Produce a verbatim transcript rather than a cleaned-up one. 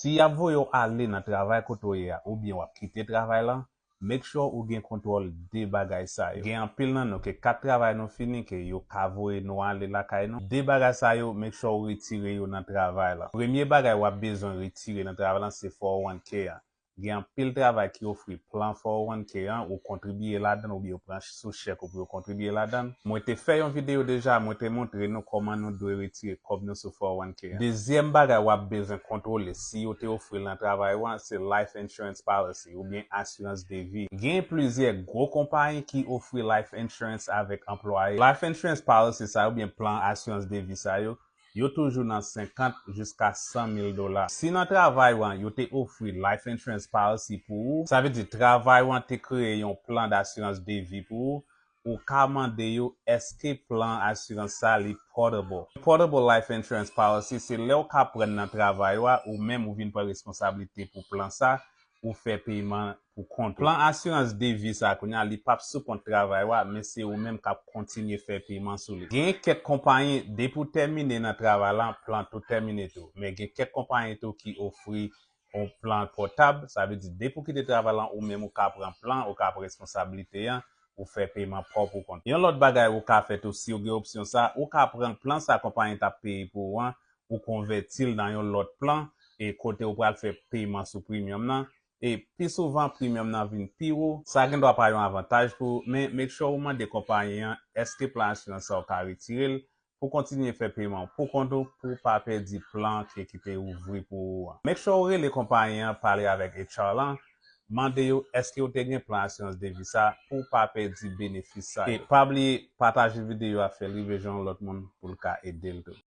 Si y ap voye w ale nan travay kote w ye a, oubyen w ap kite travay lan, make sure ou gen kontwòl de bagay sa yo. Gen anpil nan nou ke kat travay nou fini ke yo ka voye nou ale lakay nou. De bagay sa yo, make sure ou retire yo nan travay lan. Premye bagay w ap bezwen retire nan travay lan se four oh one K an. Gen anpil travay ki ofri plan four oh one K an, ou kontribye ladan oubyen yo pran sou chèk ou pou yo kontribye ladan. Mwen te fè yon videyo deja, mwen te montre nou kòman nou dwe retire kòb nou sou four oh one K an. Dezyèm bagay w ap bezwen kontwole si yo te ofri l nan travay ou an, se life insurance policy oubyen asirans de vi. Gen plizyè gwo konpayi ki ofri life insurance avèk anplwaye. Life insurance policy sa yo oubyen plan asirans de vi sa yo, yo toujou nan senkant jiska san mil dola. Si nan travay ou an, yo te ofri life insurance policy pou ou, sa vle di travay ou an te kreye yon plan dasirans de vi pou ou, ou ka mande yo èske plan asirans sa li portable. Portable life insurance policy se lè ou ka pran nan travay ou a, ou menm ou vin pran responsablite pou plan sa, ou fè peyman pou kont ou. Plan asirans de vi sa kounye a, li p ap sou kont travay ou a, men se ou menm k ap kontinye fè peyman sou li. Gen kèk konpayi, depi w tèmine nan travay lan, plan tou tèmine tou. Men gen kèk konpayi tou ki ofri yon plan pòtab, sa vle di depi w kite travay lan, ou menm ou ka pran plan, ou ka pran responsablite an, ou fè peyman pa w pou kont. Yon lòt bagay ou ka fè tou, si w gen opsyon sa, ou ka pran plan sa konpayi t ap peye pou ou an, ou konvèti l nan yon lòt plan, e kote ou pral fè peyman sou premium nan, e pi souvan premium nan vin pi wo. Sa gen dwa pa yon avantaj pou ou, men make sure ou mande konpayi an èske plan asirans sa ou ka retire l pou kontinye fè peyman pou kont ou, pou w pa pèdi plan ke ki te ouvri pou ou an. Make sure ou rele konpayi an, pale avèk H R lan, mande yo èske yo te gen plan asirans de vi sa pou w pa pèdi benefis sa yo. E pa bliye pataje videyo a, fè l rive jan yon lòt moun pou l ka ede l tou.